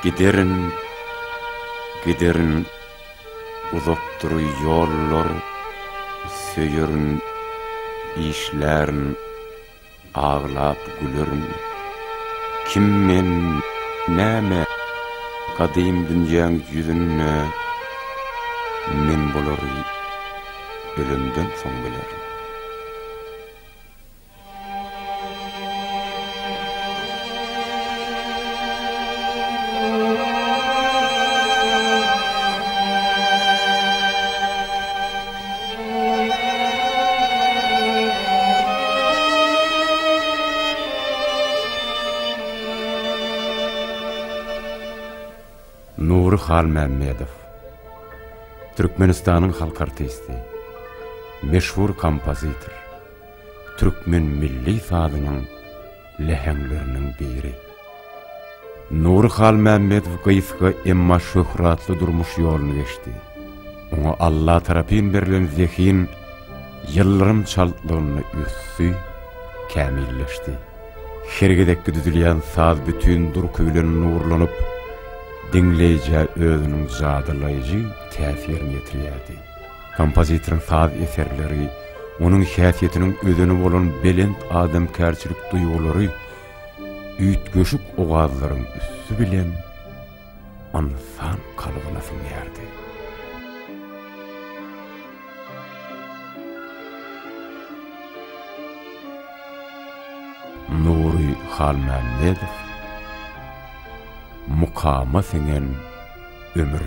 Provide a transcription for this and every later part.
Giderin, giderin, uzakdyr ýollar, Söýerin, işlärin, aglap gülerin. Kim men, näme, gadym dünýäň ýüzünde, Men bulary ölemden soň bilerin. Nury Halmämmedow, Türkmenistanyň halk artisti, meşhur kompozitor. Türkmen milli sazynyň läheňleriniň biri. Nury Halmämmedow gysga, emma şöhratly durmuş ýoluny geçdi. Oňa Alla tarapyn berlen zehin ýyldyrym çaltlygynda ösdi, kämilleşdi. Her gezekki düzülýän saz bütin durky bilen nurlanyp, diňleýjä özüniň jadylaýjy täsirini ýetirýärdi. Kompozitoryň saz eserleri, onuň häsiýetiniň özeni bolan belent adamkärçilik duýgulary üýtgeşik owazlaryň üsti bilen ynsan kalbyna siňýärdi. Nury Halmämmedow, Mukama siňen ömür.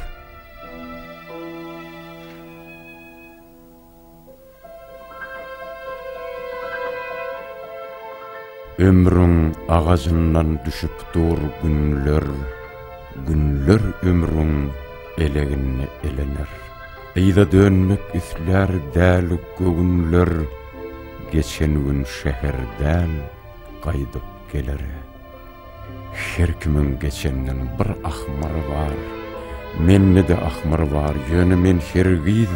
Ömrüň agajyndan düşüp dur günler, Günler ömrüň eleginde elener. Yza dönmek islär däli göwünler, Geçen gün şäher däl gaýdyp gelere. Her kimiň geçenden bir ahmyry bar. Mende-de ahmyr bar, ýöne men hergiz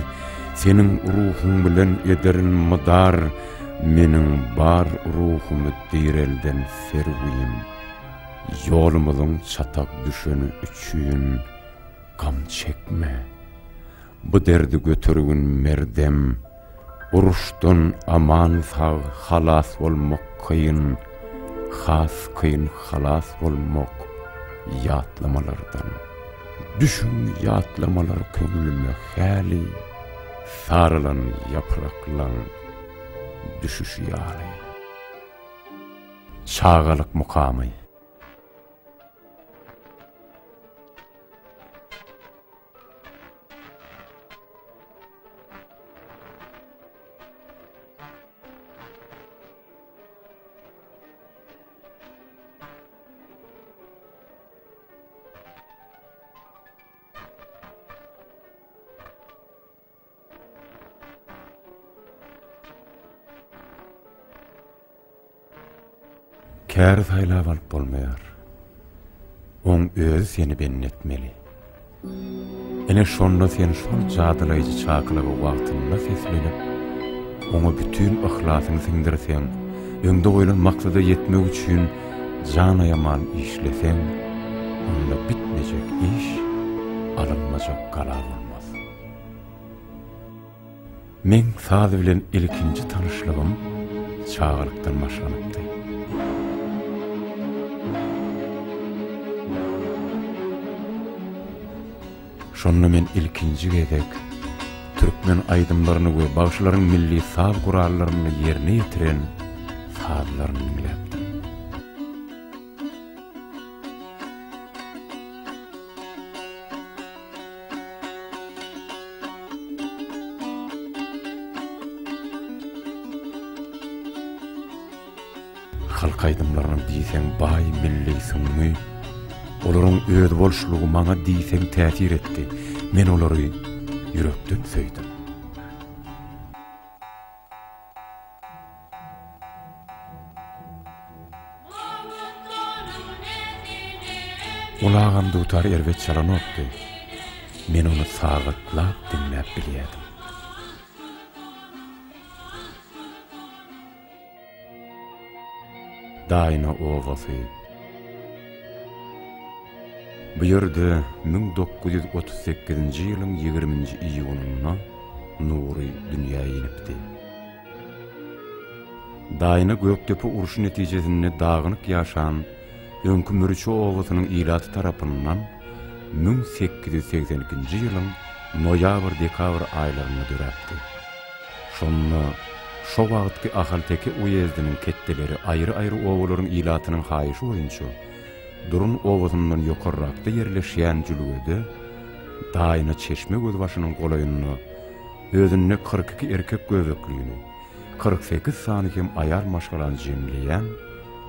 Seniň ruhuň bilen ederin mydar, Meniň bar ruhumy direlden serwim. Ýolumyzyň çatak düşeni üçin gam çekme. Bu derdi götergin merdem. Uruşdan aman-sag halas bolmak kyn, Has kyn halas bolmak ýatlamalardan. Düşüň ýatlamalar köňlüme häli, Saralan ýapraklaň düşüşi ýaly. Çagalyk mukamy. Käri saýlap alyp bolmaýar. Oň özi seni bendi etmeli. Ine şonda sen şol jadylaýjy çakylyga wagtynda seslenip, oňa bütin yhlasyňy siňdirseň, öňde goýlan maksada ýetmek üçin jan aýaman işleseň, onda bitmejek iş, alynmajak gala bolmaz. Meň saz bilen ilkinji tanyşlygym çagalykdan başlanypdy. Şonda men ilkinji gezek türkmen aýdymlaryny we bagşylaryň milli saz gurallarynda ýerine ýetiren sazlaryny diňläpdim. Halk aýdymlarynyň diýseň baý milli süňňi, olaryň özboluşlygy maňa diýseň täsir etdi. Men olary ýürekden söýdüm. Ol agam dutar erbet çalanokdy. Men ony sagatlap diňläp bilýärdim. Daýna obasy. Bu ýerde 1938-nji ýylyň ýigriminji iýunynda Nury dünýä inipdi. Daýna Gökdepe urşy netijesinde dagynyk ýaşan öňki Mürçe obasynyň ilaty tarapyndan 1882-nji ýylyň noýabr-dekabr aýlarynda döräpdi. Şonda şo wagtky Ahalteke uýezdiniň ketdeleri aýry-aýry obalaryň ilatynyň haýyşy boýunça Durun obasyndan ýokarrakda ýerleşýän jülgede Daýna çeşme gözbaşynyň golaýynda özünde 42 erkek göbeklini, 48 sany hem aýal maşgalany jemleýän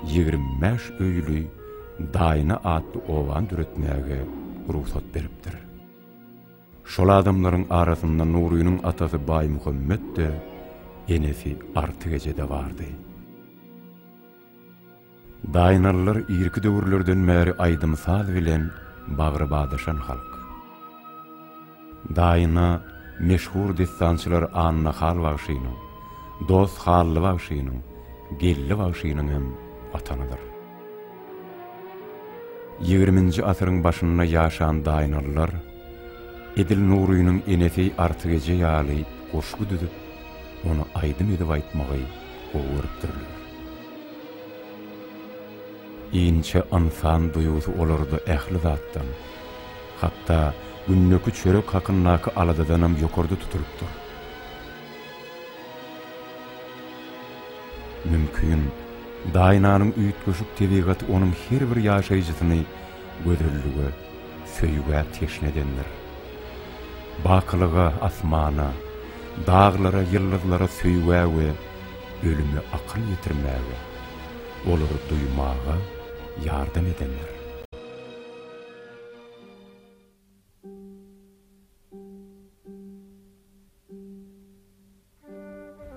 25 öýli Daýna atly obany döretmäge rugsat beripdir. Şol adamlaryň arasynda Nurynyň atasy Baýmuhammet-de, enesi Artyk eje-de bardy. Daýnalylar irki döwürlerden bäri aýdym-saz bilen bagry badaşan halk. Daýna meşhur dessançylar Annahal bagşynyň, Dost Hally bagşynyň, Geldi bagşynyň hem watanydyr. Ýigriminji asyryň başynda ýaşan daýnalylar edil Nurynyň enesi Artyk eje ýaly goşgy düzüp, ony aýdym edip aýtmagy gowy görüpdirler. Inçe ynsan duýgusy olarda ähli zatdan, hatda gündeki çörek hakyndaky aladadanam ýokarda tutulypdyr. Mümkin, Daýnanyň üýtgeşik tebigaty onuň her bir ýaşaýjysyny gözellige, söýgä teşne edendir. Bakylyga, asmana, daglara, ýyldyzlara söýgä we ölüme akyl ýetirmäge, olary duýmaga ýardam edendir.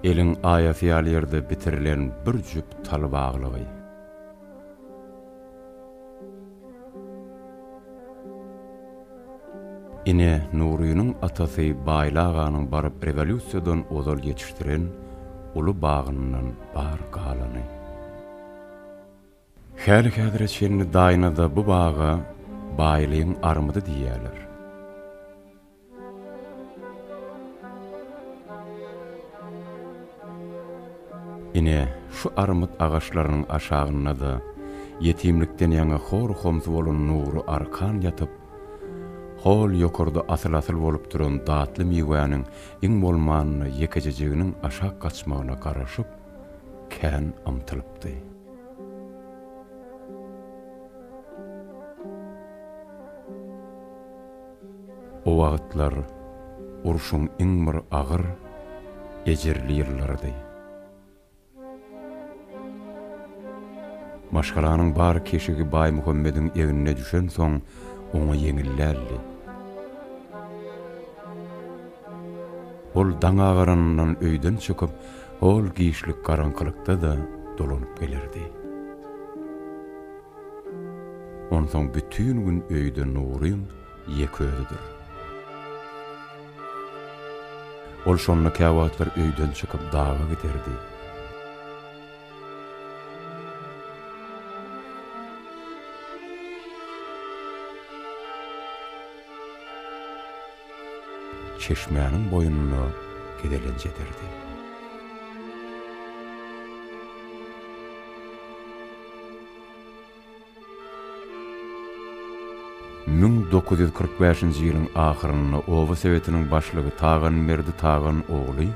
Eliň aýasy ýaly ýerde bitirilen bir jüp tal baglygy. Ine, Nurynyň atasy Baýly aganyň baryp rewolýusiýadan ozal ýetişdiren uly bagyndan bar galany. Häli-häzire çenli Daýnada bu baga Baýlyň armydy diýýärler. Ine, şu armyt agaçlarynyň aşagynda-da ýetimlikden ýaňa hor-homsy bolan Nury arkan ýatyp, hol ýokarda asyl-asyl bolup duran datly miwäniň iň bolmanda ýekejejiginiň aşak gaçmagyna garaşyp, kän ymtylypdy. O wagtlar urşuň iň bir agyr, ejirli ýyllarydy. Maşgalanyň bar keşigi Baýmuhammediň egnine düşensoň, oňa ýeňil däldi. Ol daň agaranyndan öýden çykyp, hol giçlik garaňkylykda-da dolanyp gelerdi. Onsoň bütin gün öýde Nuryň ýeke özüdir. Ol şonda käwagtlar öýden çykyp daga giderdi. Çeşmäniň boýunda gezelenç ederdi. 1945-nji ýylyň ahyrynda oba sowetiniň başlygy Taganberdi Tagan ogly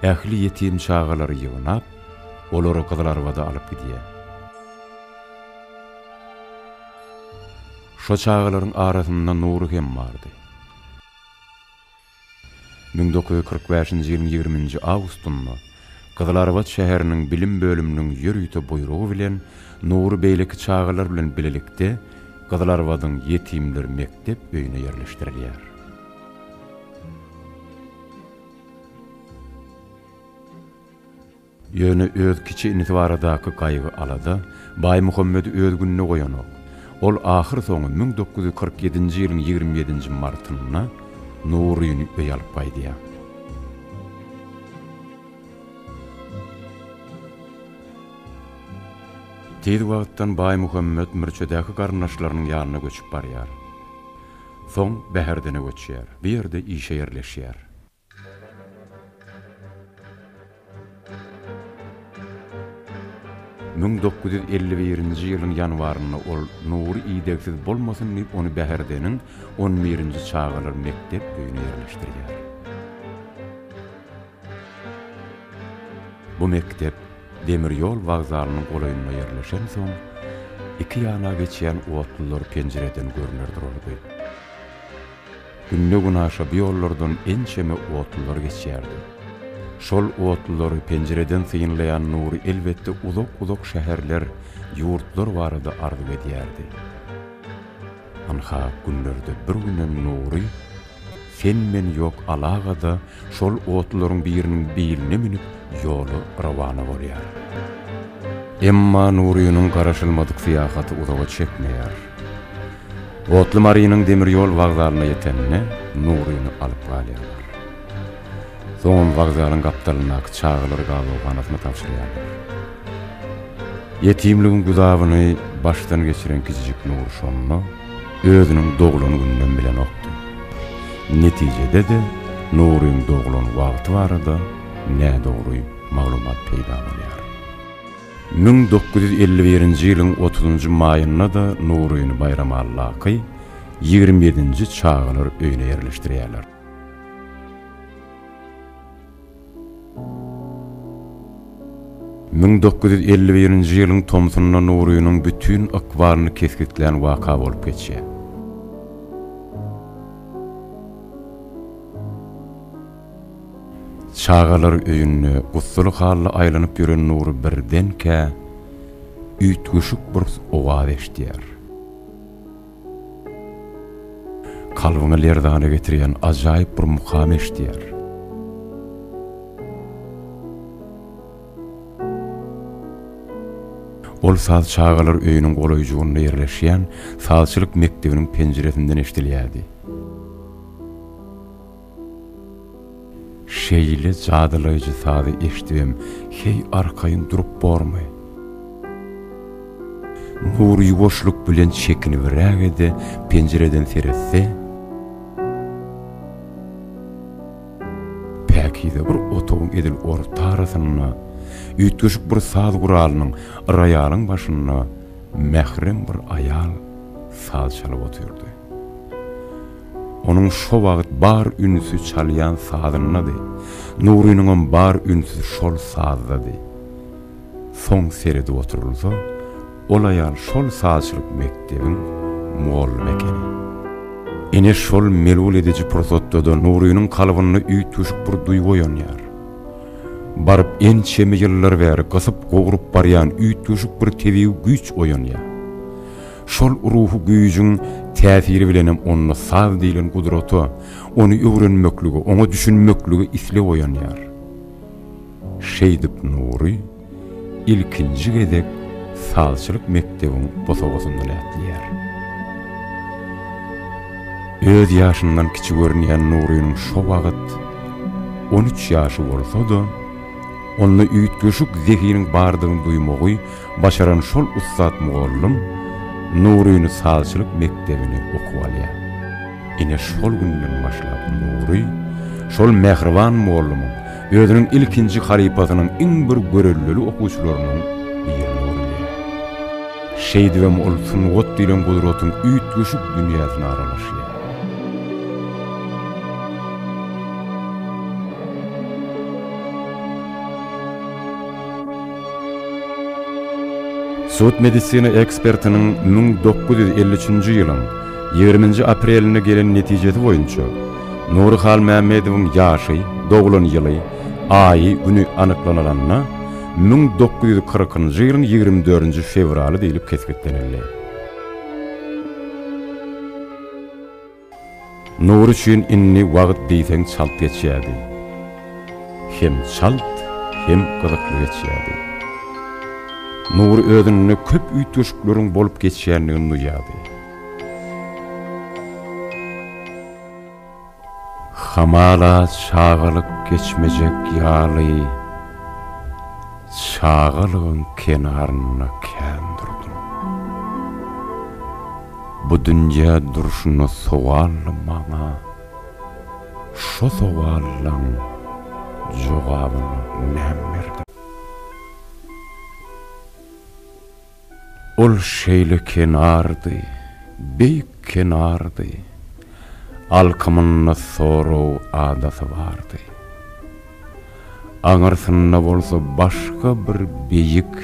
ähli ýetim çagalary ýygnap, olary Gyzylarbada alyp gidýär. Şo çagalaryň arasynda Nury hem bardy. 1945-nji ýylyň ýigriminji awgustynda Gyzylarbat şäheriniň bilim bölüminiň ýörite buýrugy bilen Nury beýleki çagalar bilen bilelikde Gyzylarbadyň ýetimler mekdep öýüne ýerleşdirilýär. Ýöne öz kiçi inisi baradaky gaýgy-alada Baýmuhammedi öz gününe goýanok. Ol ahyrsoňy 1947-nji ýylyň ýigrimi ýedinji martynda Nuryny öýe alyp gaýdýar. Tiz wagtdan Baýmuhammet Mürçedäki garyndaşlarynyň ýanyna göçüp barýar. Soň Bäherdene göçýär. Bu ýerde işe ýerleşýär. 1951-nji ýylyň ýanwarynda ol Nury idegsiz bolmasyn diýip ony Bäherdeniň on birinji çagalar mekdep öýüne ýerleşdirýär. Bu mekdep demir ýol wokzalynyň golaýynda ýerleşensoň, iki ýana geçýän otlular penjireden görner durardy. Günde-günaşa bu ýollardan ençeme otlular geçýärdi. Şol otlulary penjireden synlaýan Nury elbetde uzak-uzak şäherler, ýurtlar barada arzuw edýärdi. Ynha, günlerde bir günem Nury sen-men ýok alagada şol otlularyň biriniň biline münüp ýola rowana bolýar. Emma Nurynyň garaşylmadyk syýahaty uzaga çekmeýär. Otly Marynyň demir ýol wokzalyna ýetende Nuryny alyp galýarlar. Soňam wokzalyň gapdalyndaky çagalar gabawhanasyna tabşyrýarlar. Ýetimligiň güzabyny başdan geçiren kiçijik Nury şonda özüniň doglan gününem bilenokdy. Netijede-de Nuryň doglan wagty barada nädogry maglumat peýda bolýar. 1951-nji ýylyň otuzynjy maýynda-da Nuryny Baýramalydaky 27-nji çagalar öýüne ýerleşdirýärler. 1951-nji ýylyň tomsunda Nurynyň bütin ykbalyny kesgitlän waka bolup geçýär. Çagalar öýünde gussaly halda aýlanyp ýören Nury birdenkä üýtgeşik bir owaz eşidýär. Kalbyňy lerzana getirýän ajaýyp bir mukam eşidýär. Ol saz çagalar öýüniň golaýjygynda ýerleşýän sazçylyk mekdebiniň penjiresinden eşidilýärdi. Şeýle jadylaýjy sazy eşidibem heý arkaýyn durup bormy? Nury ýuwaşlyk bilen çekinibräge-de penjireden seretse, päkize bir otagyň edil orta arasynda üýtgeşik bir saz guralynyň, roýalyň başynda mährem bir aýal saz çalyp otyrdy. Onuň şo wagt bar ünsi çalýan sazyndady. Nurynyňam bar ünsi şol sazdady. Soň seredip oturylsa, ol aýal şol sazçylyk mekdebiň mugallymy ekeni. Ine şol melul ediji pursatda-da Nurynyň kalbynda üýtgeşik bir duýgy oýanýar. Baryp ençeme ýyllar bäri gysyp-gowrup barýan üýtgeşik bir tebigy güýç oýanýar. Şol ruhy güýjüň täsiri bilenem onda saz diýlen gudrata, ony öwrenmeklige, oňa düşünmeklige isleg oýanýar. Şeýdip Nury ilkinji gezek sazçylyk mekdebiň bosagasyndan ätleýär. Öz ýaşyndan kiçi görünýän Nurynyň şo wagt on üç ýaşy bolsa-da, onda üýtgeşik zehiniň bardygyny duýmagy başaran şol ussat mugallym Nuryny sazçylyk mekdebine okuwa alýar. Ine şol günden başlap Nury şol mähriban mugallymyň, özüniň ilkinji halypasynyň iň bir göreldeli okuwçylarynyň birine öwrülýär. Şeýdibem ol sungat diýlen gudratyň üýtgeşik dünýäsine aralaşýar. Sud-medisina ekspertiniň 1953-nji ýylyň ýigriminji aprelinde gelen netijesi boýunça, Nury Halmämmedowyň ýaşy, doglan ýyly, aýy, güni anyklanylanda, 1940-njy ýylyň ýigrimi dördünji fewraly diýlip kesgitlenildi. Nury üçin indi wagt diýseň çalt geçýärdi. Hem çalt, hem gyzykly geçýärdi. Nury özünde köp üýtgeşikleriň bolup geçýändigini duýýardy. Hamala çagalyk geçmejek ýaly, çagalygyň kenarynda kän durdy. Bu dünýä durşuna sowally maňa, Şo sowallaň jogabyny näm berdim? Ol şeýle kenardy, beýik kenardy, Alkymynda sorag adasy bardy. Aňyrsynda bolsa başga bir beýik,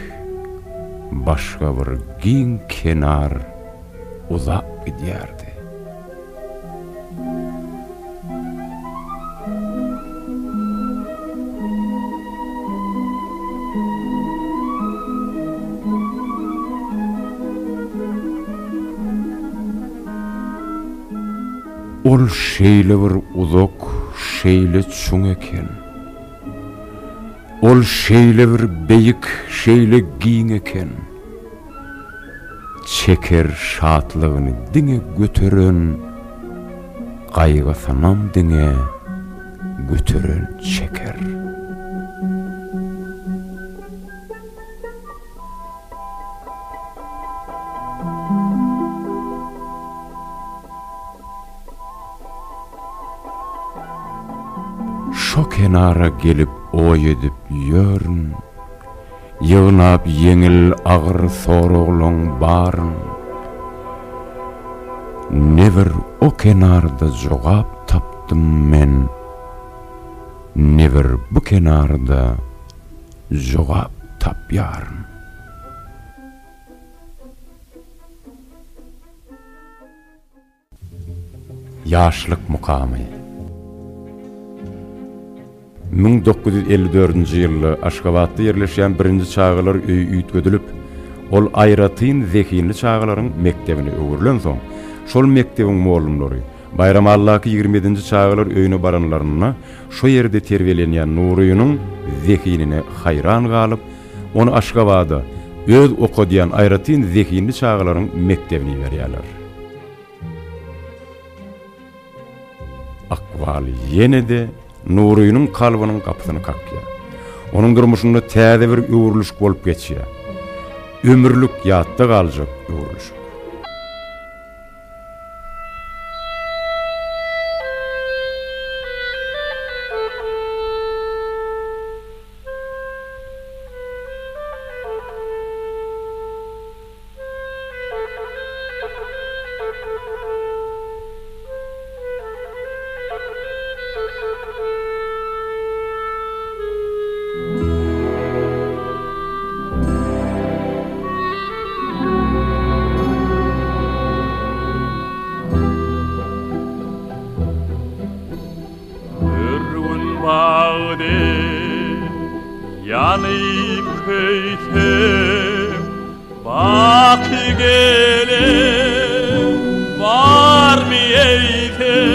başga bir giň kenar uzap gidýärdi. Ol şeýle bir uzak, şeýle çuň eken. Ol şeýle bir beýik, şeýle giň eken. Çeker şatlygyny diňe göteren, Gaýgysynam diňe göteren çeker. Şo kenara gelip oý edip ýörün, Ýygnap ýeňil agyr soraglaň baryn. Ne bir o kenarda jogap tapdym men, Ne bir bu kenarda jogap tapýaryn. Ýaşlyk mukamy. 1954-nji ýylda Aşgabatda ýerleşýän birinji çagalar öýi üýtgedilip, ol aýratyn zehinli çagalaryň mekdebine öwrülensoň, şol mekdebiň mollumlary Baýramalydaky ýigrimi ýedinji çagalar öýüne baranlarynda şo ýerde terbiýelenýän Nurynyň zehinine haýran galyp, ony Aşgabada, öz okadýan aýratyn zehinli çagalaryň mekdebine iberýärler. Ykbal ýene-de Nurynyň kalbynyň gapysyny kakýar. Onuň durmuşynda täze bir öwrülişik bolup geçýär. Ömürlik ýatda galjak öwrülişik. Bir gün bagdy ýanyp köýsem, Baky gelen barmy eýsem?